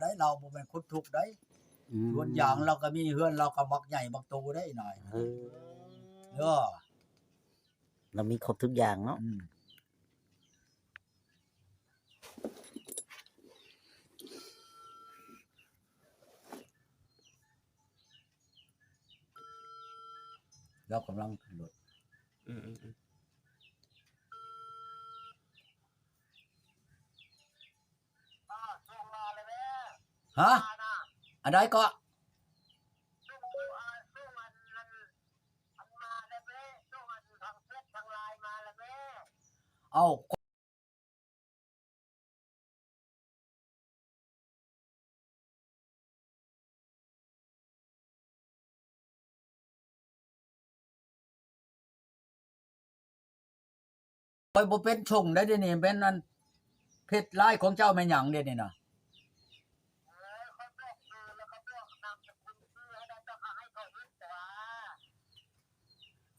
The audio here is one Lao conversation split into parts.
ໄດ້ ລາວບໍ່ແມ່ນຄົນທຸກໄດ້ ອືມ ສວນຢາງລາວກໍມີ ເຮືອນລາວກໍບັກໃຫຍ່ບັກໂຕໄດ້ນາຍ ເອີ ເອີ ລາວມີຄົບທຸກຢ່າງເນາະ ອືມ ລາວກຳລັງຂຶ້ນລົດ ອືມໆໆ ຮະ ອັນໃດເກາະ? ເອົາ ຂ້ອຍບໍ່ເປັນຊົງໄດ໋ ດຽວນີ້ແມ່ນອັນ ເພຈລາຍຂອງເຈົ້າແມ່ນຫຍັງດຽວນີ້ນະ?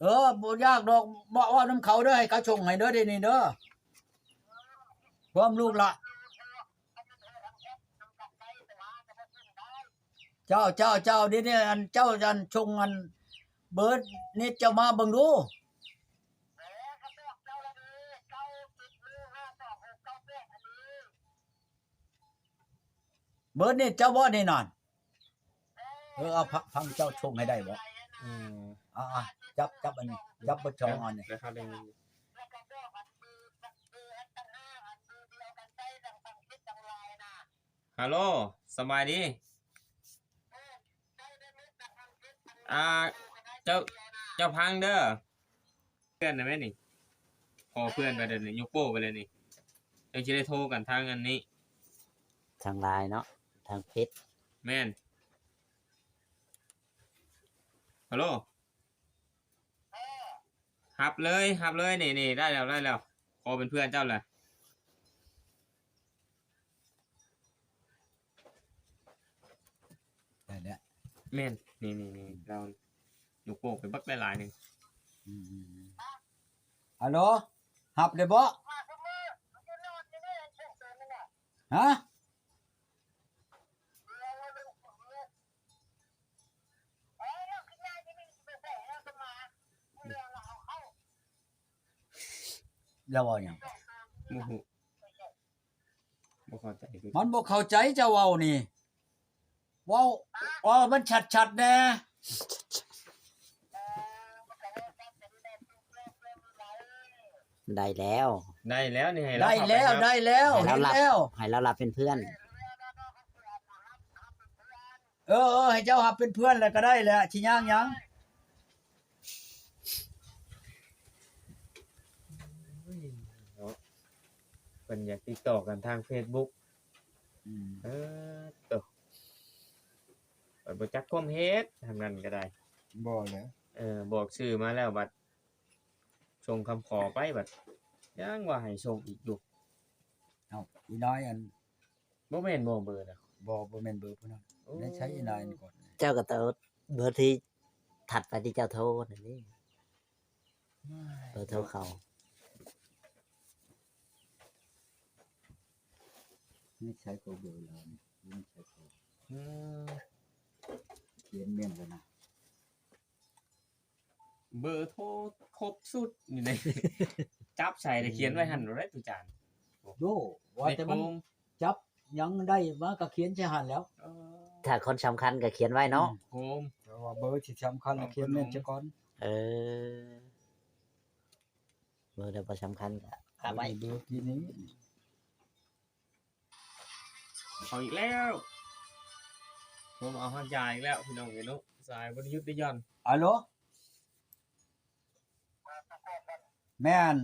ເອີ ບໍ່ຍາກດອກ ເວົ້ານຳເຂົາເດີ ໃຫ້ເຂົາສົ່ງໃຫ້ເດີ ດຽວນີ້ເດີ ພວມລູກລະ ເຈົ້າ ເຈົ້າ ເຈົ້າ ດຽວນີ້ອັນເຈົ້າອັນສົ່ງອັນເບີເນັດເຈົ້າມາເບິ່ງດູ. ເບີເນັດເຈົ້າບໍ່ນີ້ນັ້ນ? ເອີ ເອົາ ຟັງ ຟັງເຈົ້າຊົງໃຫ້ໄດ້ບໍ່? ອືມ ອ່າໆ ຈັບ ຈັບອັນນີ້ ຈັບເບີສອງອັນນີ້ ແລ້ວເຮົາໄດ້ຍິນຢູ່ ຮາໂລ ສະບາຍດີ ອ່າ ເຈົ້າ ເຈົ້າຟັງເດີ ເພື່ອນໄດ້ແມ່ນນີ້ ຂໍເພື່ອນໄປເດີນີ້ ຍົກໂປ້ໄປເລີຍນີ້ ຈັ່ງຊິໄດ້ໂທກັນທາງອັນນີ້ ທາງລາຍເນາະ ທາງເຟສ ແມ່ນ ຮາໂລ ຮັບເລີຍ ຮັບເລີຍ ນີ້ ນີ້ ໄດ້ແລ້ວ ໄດ້ແລ້ວ ຂໍເປັນເພື່ອນເຈົ້າແຫຼະ. ໄດ້ແລ້ວ ແມ່ນ ນີ້ໆໆ ລາວຍົກໂປ້ໄປບັກຫຼາຍໆໜຶ່ງ ອືມ ອາໂລ ຮັບໄດ້ບໍ່? ຮະ? ລາວເວົ້າຫຍັງ? ບໍ່ຮູ້. ບໍ່ເຂົ້າໃຈຄື ມັນບໍ່ເຂົ້າໃຈເຈົ້າເວົ້ານີ້ ເວົ້າ ເວົ້າມັນຊັດໆແດ່. ໄດ້ແລ້ວ ໄດ້ແລ້ວນີ້ ໃຫ້ລາວ ໄດ້ແລ້ວ ເຂົ້າໄປຮັບ ໄດ້ແລ້ວ ໃຫ້ລາວຮັບ ເຫັນແລ້ວ ໃຫ້ລາວຮັບເປັນເພື່ອນ. ເອີໆ ໃຫ້ເຈົ້າຮັບເປັນເພື່ອນແລ້ວກໍໄດ້ແຫຼະ ຊິຍາກຫຍັງ? ໂອ້ຍ ເນາະ ເພິ່ນຢາກຕິດຕໍ່ກັນທາງເຟສບຸກ ອືມ ເອີ ໂຕ ຂ້ອຍບໍ່ຈັກຄວາມເຮັດທາງນັ້ນກໍໄດ້ ບໍ່ແຫຼະ ເອີ ບອກຊື່ມາແລ້ວບັດ ສົ່ງຄຳຂໍໄປບັດ ຍັງວ່າໃຫ້ສົ່ງອີກຢູ່. ເອົ້າ ອີນ້ອຍ ອັນ ບໍ່ແມ່ນບໍ່ເບີນະ? ບໍ່ ບໍ່ແມ່ນເບີຜູ້ນັ້ນ. ໂອ້ ໃນໃຊ້ອີນາຍກ່ອນ ເຈົ້າກໍເຕີເບີທີ່ຖັດໄປທີ່ເຈົ້າໂທນັ້ນເດ້ ເບີໂທເຂົາ. ໃນໃຊ້ກໍເບີລາວນີ້ ໃນໃຊ້ກໍ ອືມ ຂຽນແມ່ນແລ້ວນະ. ເບີໂທຄົບຊຸດຢູ່ໃນ ຈັບໃສ່ແລ້ວຂຽນໄວ້ຫັ້ນໂລດເດ້ຕູ້ຈານ. ໂອ້ ວ່າແຕ່ມັນຈັບຫຍັງໄດ້ມາກໍຂຽນໃສ່ຫັ້ນແລ້ວ. ເອີ ຖ້າຄົນສຳຄັນກໍຂຽນໄວ້ເນາະ. ອືມ ແຕ່ວ່າເບີທີ່ສຳຄັນລະຂຽນແມ່ນຊະກ່ອນ. ເອີ ເບີໃດບໍ່ສຳຄັນກໍປະໄວ້ ເບີທີ່ນີ້. ເອົາອີກແລ້ວ ຜົມເອົາຮາກຢາອີກແລ້ວ ພີ່ນ້ອງເອີຍເນາະ ສາຍບໍ່ໄດ້ຢຸດໄດ້ຢ່ອນ. ອາໂລ ແມ່ນ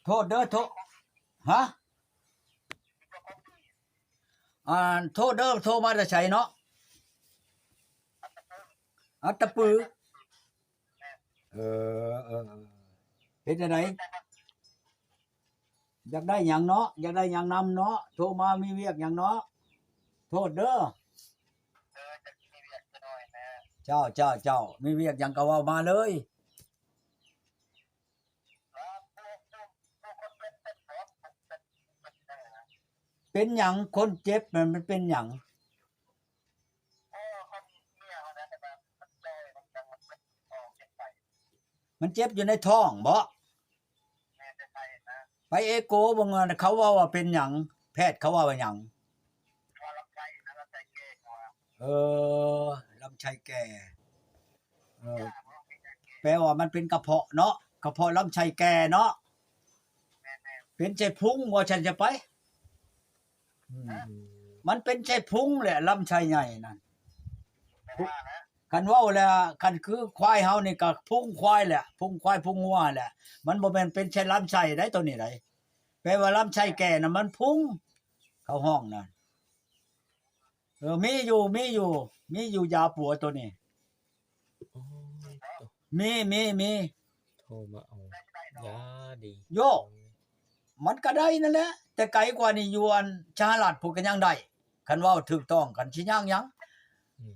ໂທດເດີ ໂທ ຮະ? ອ່າ ໂທດເດີ ໂທມາແຕ່ໃສເນາະ? ອັດຕະປື. ເອີ ເອີ ເອີ ເປັນຈັ່ງໃດ? ຢາກໄດ້ຫຍັງເນາະ? ຢາກໄດ້ຫຍັງນຳເນາະ? ໂທມາມີວຽກຫຍັງເນາະ? ໂທດເດີ. ເຈົ້າ ເຈົ້າ ເຈົ້າ ມີວຽກຫຍັງກໍເວົ້າມາເລີຍ. ເອີ ຜູ້ຄົນເປັນເປັນຜົມ ປັນຫຍັງ ຄົນເຈັບມັນ ມັນເປັນຫຍັງ? ມັນເຈັບຢູ່ໃນທ້ອງບໍ? ໄປເອໂກເບິ່ງ ເຂົາເວົ້າວ່າເປັນຫຍັງ? ແພດເຂົາເວົ້າວ່າຫຍັງ? ເອີ ລຳໄສ້ແກ່ ເອີ ແປວ່າມັນເປັນກະເພາະເນາະ ກະເພາະລຳໄສ້ແກ່ເນາະ ເປັນໃສ່ພຸງ ວ່າຊັ້ນຊະໄປ. ອືມ ມັນເປັນໃສ່ພຸງແຫຼະ ລຳໄສ້ໃຫຍ່ນັ້ນ. ຄັນເວົ້າແລ້ວ ຄັນຄືຄວາຍເຮົານີ້ກະພຸງຄວາຍແຫຼະ ພຸງຄວາຍ ພຸງງົວແຫຼະ ມັນບໍ່ແມ່ນເປັນໃສ່ລຳໄສ້ໃດ໋ ໂຕນີ້ໃດ໋. ແປວ່າລຳໄສ້ແກ່ນະ ມັນພຸງ ເຂົາຮ້ອງນະ. ເອີ ມີຢູ່ ມີຢູ່ ມີຢູ່ ຢາປົວໂຕນີ້. ໂອ້ຍ ໂຕ ມີ ມີ ມີ ໂທມາເອົາຢາດີ ໂຢ ມັນກະໄດ້ນັ້ນແຫຼະ ແຕ່ໄກກວ່ານີ້ ຢູ່ອັນສະຫະລັດພຸ້ນກະຍັງໄດ້ ຄັນເວົ້າຖືກຕ້ອງ ຄັນຊິຍາກຫຍັງ. ອືມ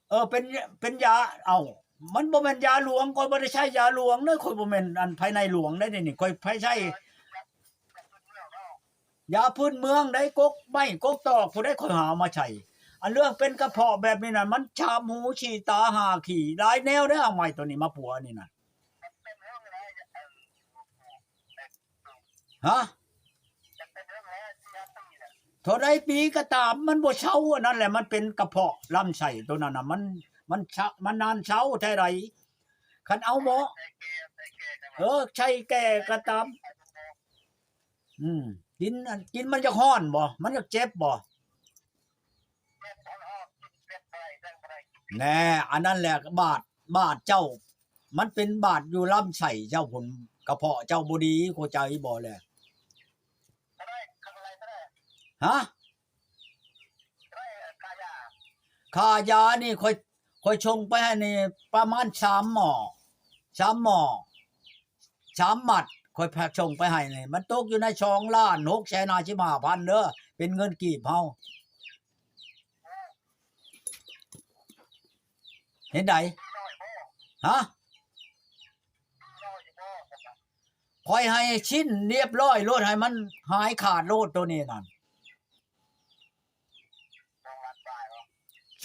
ເອີ ເປັນ ເປັນຢາ ເອົ້າ ມັນບໍ່ແມ່ນຢາຫຼວງ ຂ້ອຍບໍ່ໄດ້ໃຊ້ຢາຫຼວງເດີ ຂ້ອຍບໍ່ແມ່ນອັນພາຍໃນຫຼວງໃດ໋ ນີ້ ຂ້ອຍໃຊ້ ຢາພື້ນເມືອງໃດ໋ ກົກໄມ້ກົກຕອກ ຜູ້ໃດຂ້ອຍຫາເອົາມາໃຊ້. ອັນເລື່ອງເປັນກະເພາະແບບນີ້ນະ ມັນຊາມຫູ ສີຕາ ຫ້າຂີ້ ຫຼາຍແນວເດ້ ເອົາໄມ້ໂຕນີ້ມາປົວນີ້ນະ. ຮະ? ເທົ່າໃດປີກະຕາມ ມັນບໍ່ເຊົາ ອັນນັ້ນແຫຼະ ມັນເປັນກະເພາະລຳໄສ້ໂຕນັ້ນນະ ມັນ ມັນຊະ ມັນນານເຊົາແທ້ໃດ. ຄັນເອົາໝໍ ເອີ ໃສ່ແກ່ກະຕາມ ອືມ ກິນ ອັນ ກິນມັນຢາກຮ້ອນບໍ? ມັນຢາກເຈັບບໍ? ແນ່ ອັນນັ້ນແຫຼະ ບາດ ບາດເຈົ້າ ມັນເປັນບາດຢູ່ລຳໄສ້ເຈົ້າພຸ້ນ ກະເພາະເຈົ້າບໍ່ດີ ເຂົ້າໃຈບໍ່ແລະ? ຮະ? ຄ່າຢານີ້ຂ້ອຍ ຂ້ອຍສົ່ງໄປໃຫ້ນີ້ປະມານສາມໝໍ້ ສາມໝໍ້ ສາມມັດ ຂ້ອຍພາສົ່ງໄປໃຫ້ນີ້ ມັນຕົກຢູ່ໃນສອງລ້ານຫົກແສນຫ້າສິບຫ້າພັນເດີ ເປັນເງິນກີບເຮົາ. ເຫັນໃດ? ຮະ? ຂ້ອຍໃຫ້ສິ້ນລຽບຮ້ອຍໂລດ ໃຫ້ມັນຫາຍຂາດໂລດໂຕນີ້ນັ້ນ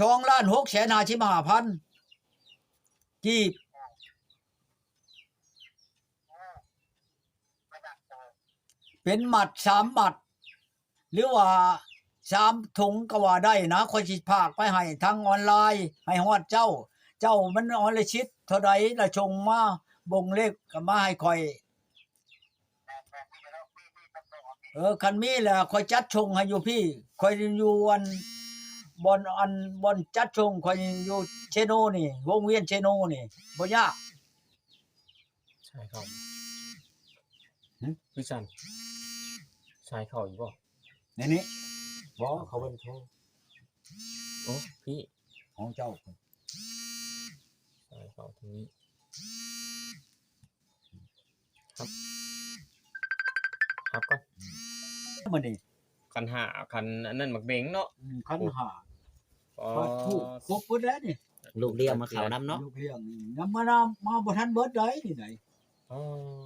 ສອງລ້ານຫົກແສນຫ້າສິບຫ້າພັນກີບ ເປັນມັດສາມມັດ ຫຼືວ່າສາມຖົງກະວ່າໄດ້ນະ ຂ້ອຍຊິພາກໄປໃຫ້ທາງອອນລາຍໃຫ້ຮອດເຈົ້າ. ເຈົ້າມັນອອນລະຊິດເທົ່າໃດລະສົ່ງມາ ບົງເລກກະມາໃຫ້ຂ້ອຍ. ເອີ ຄັນມີແລ້ວຂ້ອຍຈັດສົ່ງໃຫ້ຢູ່ພີ້ ຂ້ອຍຢູ່ອັນ ບ່ອນອັນ ບ່ອນຈັດສົ່ງຂ້ອຍຢູ່ເຊໂນນີ້ ວົງວຽນເຊໂນນີ້ ບໍ່ຍາກ. ສາຍເຂົ້າ ຫຶ? ຄືສັ່ນ ສາຍເຂົ້າຢູ່ບໍ່? ໃນນີ້ ບໍ່ ເຂົາບໍ່ໄດ້ໂທ. ໂອ້ ພີ່ ຂອງເຈົ້າ ສາຍເຂົ້າທາງນີ້ ຮັບ ຮັບກ່ອນ ມື້ນີ້ ຂັນຫ້າ ຂັນອັນນັ້ນໝາກເບັງເນາະ ອືມ ຂັນຫ້າ ອໍ ປາດ ທູບຄົບເບິດແລ້ວນີ້ ລູກລ້ຽງມາເຂົ້ານຳເນາະ ລູກລ້ຽງນີ້ ຍັງມານຳ ມາບໍ່ທັນເບິດໃດນີ້ໃດ. ອໍ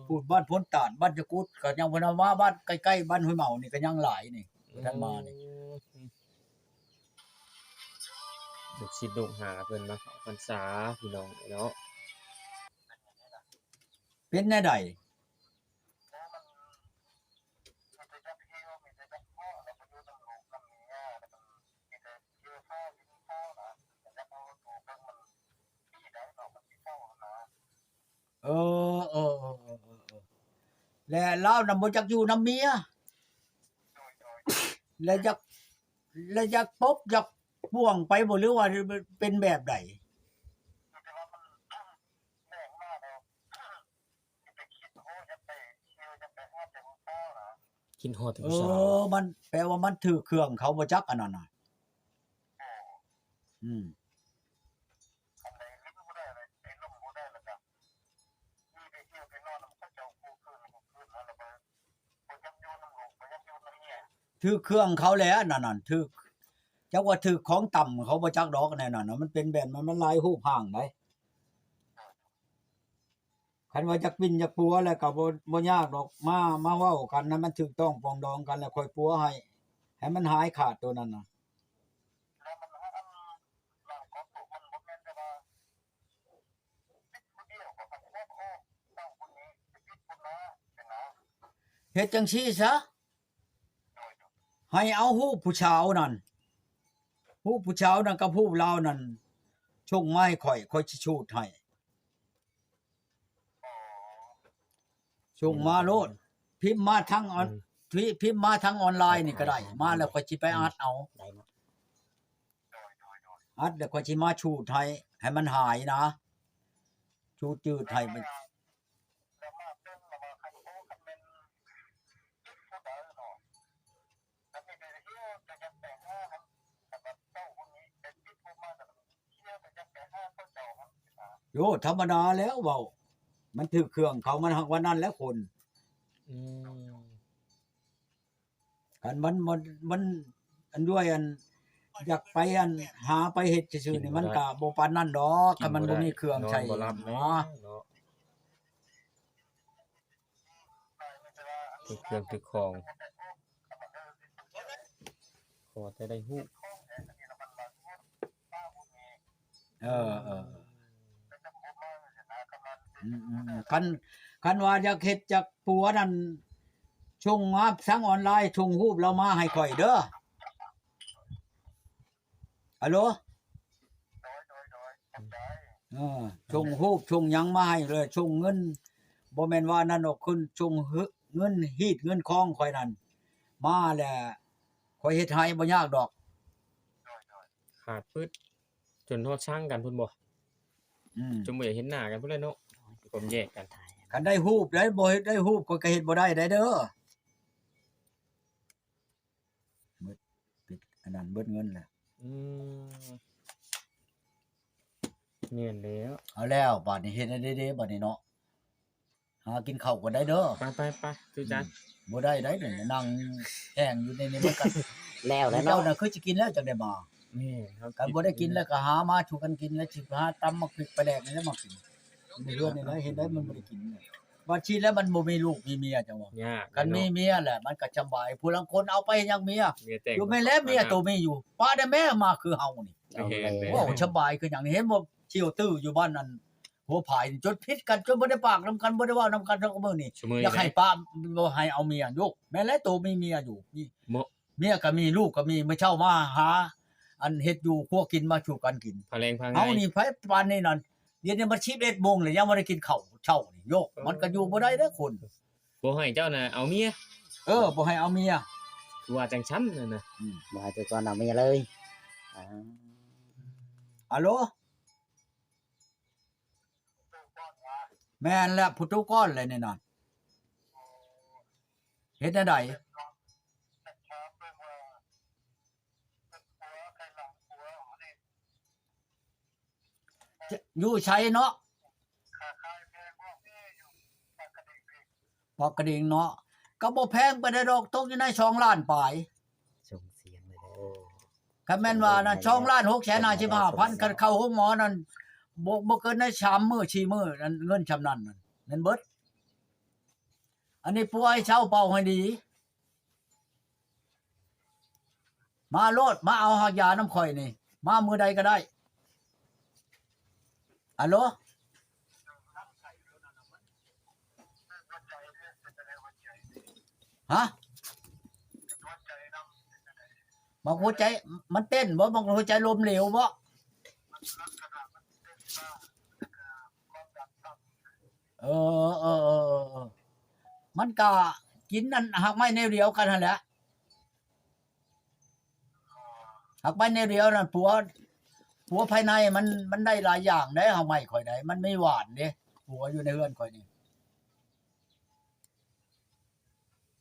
ພຸ້ນບ້ານໂພນຕາດ ບ້ານຈະກຸດ ກະຍັງບໍ່ທັນມາ ບ້ານໃກ້ໆ ບ້ານຫ້ວຍເໝົານີ້ກະຍັງຫຼາຍນີ້ ບໍ່ທັນມານີ້ ອືມ ລູກສິດລູກຫາເພິ່ນມາເຂົ້າພັນສາ ພີ່ນ້ອງເນາະ ເປັນແນວໃດ? ເອີ ເອີ ແລະລາວນະບໍ່ຈັກຢູ່ນຳເມຍ ແລະຢາກ ແລະຢາກປົບຢາກປ່ວງໄປບໍ່ ຫຼືວ່າເປັນແບບໃດ? ຄິດຮອດແຕ່ຜູ້ສາວ ເອີ ມັນແປວ່າມັນຖືກເຄື່ອງເຂົາບໍ່ຈັກ ອັນນັ້ນນະ ອືມ ຖືກເຄື່ອງເຂົາແຫຼະ ອັນນັ້ນນະ ຖືກ ຈັກວ່າຖືກຂອງຕ່ຳເຂົາບໍ່ຈັກດອກ ແນວນັ້ນນະ ມັນເປັນແບບນັ້ນ ມັນຫຼາຍຮູບຮ່າງໃດ. ຄັນວ່າຢາກປິ່ນຢາກປົວແລ້ວກໍບໍ່ ບໍ່ຍາກດອກ ມາ ມາເວົ້າກັນໃຫ້ມັນຖືກຕ້ອງປອງດອງກັນ ແລ້ວຂ້ອຍປົວໃຫ້ ໃຫ້ມັນຫາຍຂາດໂຕນັ້ນນະ. ເຮັດຈັ່ງຊີ້ຊະ ໃຫ້ເອົາຮູບຜູ້ສາວນັ້ນ ຮູບຜູ້ສາວນັ້ນກັບຮູບລາວນັ້ນ ສົ່ງມາໃຫ້ຂ້ອຍ ຂ້ອຍຊິສູດໃຫ້. ສົ່ງມາໂລດ ພິມມາທາງອອນ ອືມ ພິ ພິມມາທາງອອນລາຍນີ້ກໍໄດ້ ມາແລ້ວຂ້ອຍຊິໄປອັດເອົາ ໄດ້ເນາະ ອັດແລ້ວຂ້ອຍຊິມາສູດໃຫ້ ໃຫ້ມັນຫາຍນະ ສູດຈືດໃຫ້ມັນ ໂຍ ທຳມະດາແລ້ວເວົ້າ ມັນຖືກເຄື່ອງເຂົາ ມັນຮັກວ່ານັ້ນແຫຼະຄົນ ອືມ ຄັນມັນ ມັນ ມັນ ອັນດ້ວຍ ອັນ ຢາກໄປ ອັນ ຫາໄປເຮັດຊື່ໆນີ້ ມັນກະບໍ່ປານນັ້ນດອກ ຄັນມັນບໍ່ມີເຄື່ອງໃຊ້ ນອນບໍ່ຫຼັບເນາະ ເນາະ ຖືກເຄື່ອງຖືກຂອງ ຂໍແຕ່ໄດ້ຮູ້ ເອີ ເອີ ອືມໆ ຄັນ ຄັນວ່າຢາກເຮັດຢາກປົວນັ້ນ ສົ່ງມາທາງອອນລາຍ ສົ່ງຮູບລາວມາໃຫ້ຂ້ອຍເດີ. ອາໂຫຼ ໂດຍ ໂດຍ ໂດຍ ຂອບໃຈ ເອີ ສົ່ງຮູບ ສົ່ງຫຍັງມາໃຫ້ເລີຍ ສົ່ງເງິນ ບໍ່ແມ່ນວ່ານັ້ນດອກ ຂຶ້ນ ສົ່ງເງິນ ຮີດເງິນຄອງຂ້ອຍນັ້ນມາແລ້ວ ຂ້ອຍເຮັດໃຫ້ ບໍ່ຍາກດອກ ໂດຍ ໂດຍ ຂາດປຶດ ຈົນຮອດຊັງກັນພຸ້ນບໍ່? ອືມ ຈົນບໍ່ຢາກເຫັນໜ້າກັນພຸ້ນແຫຼະເນາະ ຄວາມແຍກກັນ ຄັນໄດ້ຮູບໄດ໋ ບໍ່ເຮັດໄດ້ຮູບ ຂ້ອຍກໍເຮັດບໍ່ໄດ້ໄດ໋ເດີ. ເບິດ ປິດອັນນັ້ນເບິດເງິນແລ້ວ ອືມ ແມ່ນແລ້ວ ເອົາແລ້ວ ບາດນີ້ເຮັດແນວໃດເດ ບາດນີ້ເນາະ ຫາກິນເຂົ້າກ່ອນໄດ໋ເດີ ໄປໆໆ ຈຸຈັນ ອືມ ບໍ່ໄດ້ໄດ໋ ນີ້ນັ່ງແຫ້ງຢູ່ໃນນີ້ ມັນກໍແລ້ວແລ້ວເນາະ ເຈົ້ານະຄືຊິກິນແລ້ວຈັ່ງໄດ້ມາ ແມ່ນ ຄັນບໍ່ໄດ້ກິນແລ້ວກໍຫາມາສູ່ກັນກິນ ແລ້ວຊິຫາຕຳໝາກພິກປາແດກນີ້ແຫຼະມາກິນ ໃນເຮືອນນີ້ນະ ເຮັດໄດ້ມັນບໍ່ໄດ້ກິນ ບັດຊິແລ້ວມັນບໍ່ມີລູກມີເມຍ ເຈົ້າວ່າ ຍາກ ຄັນມີເມຍແຫຼະມັນກໍສະບາຍ ຜູ້ລາງຄົນເອົາໄປຫຍັງເມຍ ຢູ່ແມ່ນແຫຼະ ເມຍໂຕມີຢູ່ ປາແດ່ແມ່ມາຄືເຮົານີ້ ເວົ້າສະບາຍຄືຫຍັງນີ້ ເຫັນບໍ່ ທ່ຽວຕື້ຢູ່ບ້ານນັ້ນຫົວຜາຍ ຈົນຜິດກັນ ຈົນບໍ່ໄດ້ປາກນຳກັນ ບໍ່ໄດ້ເວົ້ານຳກັນ ທຸກມື້ນີ້ ຢາກໃຫ້ປະ ບໍ່ໃຫ້ເອົາເມຍ ໂຍກ ແມ່ນແຫຼະ ໂຕມີເມຍຢູ່ ມີ ເມຍກໍມີ ລູກກໍມີ ມື້ເຊົ້າມາຫາ ອັນເຮັດຢູ່ຄົວກິນ ມາສູ່ກັນກິນ ພາແຮງພາງາຍ ເຮົານີ້ໄປປານນີ້ນັ້ນ ດຽວນີ້ມັນສິບເອັດໂມງແລ້ວ ຍັງບໍ່ໄດ້ກິນເຂົ້າເຊົ້ານີ້ ໂຍກ ມັນກໍຢູ່ບໍ່ໄດ້ເດ້ຄົນ ບໍ່ໃຫ້ເຈົ້ານະເອົາເມຍ ເອີ ບໍ່ໃຫ້ເອົາເມຍ ຄືວ່າຈັ່ງຊັ້ນນັ້ນນະ ອືມ ບໍ່ໃຫ້ແຕ່ກ່ອນເອົາເມຍເລີຍ ອາໂຫຼ ແມ່ນແຫຼະ ຜູ້ໂຕກ່ອນແຫຼະນີ້ນະ ເຮັດແນວໃດ? ຢູ່ໃສເນາະ? ປາກກະດິງເນາະ ກໍບໍ່ແພງປານໃດດອກ ຕົກຢູ່ໃນສອງລ້ານປາຍ ສົ່ງສຽງເລີຍເດີ ຄັນແມ່ນວ່ານະ ສອງລ້ານຫົກແສນຫ້າສິບຫ້າພັນ ຄັນເຂົ້າໂຮງໝໍນັ້ນ ບໍ່ ບໍ່ເກີນໃນສາມມື້ສີ່ມື້ນັ້ນ ເງິນຊ່ຳນັ້ນນັ້ນ ແມ່ນເບິດ ອັນນີ້ປົວໃຫ້ເຊົາ ເປົ່າໃຫ້ດີ ມາໂລດ ມາເອົາຢານຳຂ້ອຍນີ້ ມາມື້ໃດກໍໄດ້ ອາໂຫຼ ຮະ ບັກຫົວໃຈມັນເຕັ້ນບໍ່? ບັກຫົວໃຈລົ້ມເຫຼວບໍ່? ເອີ ເອີ ເອີ ເອີ ມັນກະກິນອັນຮາກໄມ້ແນວດຽວກັນຫັ້ນແຫຼະ ຮາກໄມ້ແນວດຽວນັ້ນ ປົວ ປົວພາຍໃນມັນ ມັນໄດ້ຫຼາຍຢ່າງເດ້ ຮາກໄມ້ຂ້ອຍໄດ໋ ມັນມີຫວານເດ້ ປົວຢູ່ໃນເຮືອນຂ້ອຍນີ້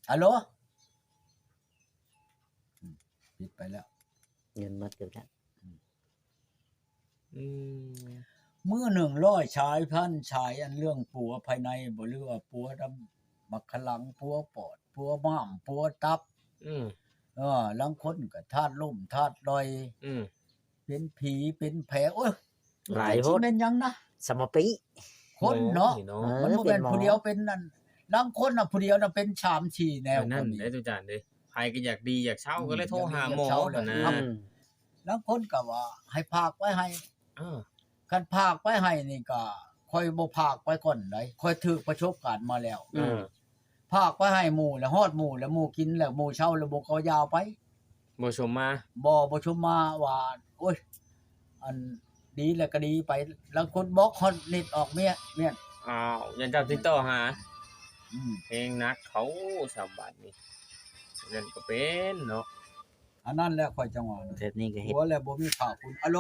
ອາໂຫຼ ອືມ ປິດໄປແລ້ວ ເງິນໝົດຄືກັນ ອືມ ອືມ ມື້ໜຶ່ງຮ້ອຍສາຍພັນສາຍ ອັນເລື່ອງປົວພາຍໃນບໍ່ ຫຼືວ່າປົວນຳໝາກຂະຫຼັງ ປົວປອດ ປົວມ້າມ ປົວຕັບ ອືມ ເອີ ລາງຄົນກໍທາດລົ້ມທາດລ່ອຍ ອືມ ເປັນຜີເປັນແຜ ໂອ້ຍ ຫຼາຍໂພດ ແມ່ນຫຍັງນະ ສະມະປິ ຄ ຄົນເນາະ ໝໍນີ້ເນາະ ເອີ ມັນບໍ່ແມ່ນຜູ້ດຽວເປັນອັນ ລາງຄົນນະ ຜູ້ດຽວນະເປັນສາມສີ່ແນວ ອັນນັ້ນເດ້ຕຸຈານເດ້ ໃຜກໍຢາກດີຢາກເຊົາ ອືມ ກໍເລີຍໂທຫາໝໍ ຢາກດີຢາກເຊົາ ຫັ້ນນະ ອືມ ລາງຄົນກໍວ່າໃຫ້ຝາກໄວ້ໃຫ້ ເອີ ຄັນຝາກໄວ້ໃຫ້ນີ້ກໍ ຂ້ອຍບໍ່ຝາກໄປກ່ອນໃດ ຂ້ອຍຖືກປະສົບການມາແລ້ວ ເອີ ອືມ ຝາກໄປໃຫ້ໝູ່ແລ້ວ ຮອດໝູ່ແລ້ວ ໝູ່ກິນແລ້ວ ໝູ່ເຊົາແລ້ວ ໝູ່ກໍຢາວໄປ ບໍ່ຊົມມາ ບໍ່ ບໍ່ຊົມມາວ່າ ໂອ້ຍ ອັນ ດີແລ້ວກໍດີໄປ ລາງຄົນບລັອກຮອດເນັດອອກເມຍ ເມຍ ອ້າວ ຢ້ານເຈົ້າຕິດຕໍ່ຫາ ອືມ ແຮງໜັກເຂົາ ສາມບາດນີ້ ນັ້ນກໍເປັນເນາະ ອັນນັ້ນແຫຼະຂ້ອຍຈັ່ງວ່າ ແບບນີ້ກໍເຮັດ ຜົວແລ້ວບໍ່ມີພາຄຸນ ອາໂຫຼ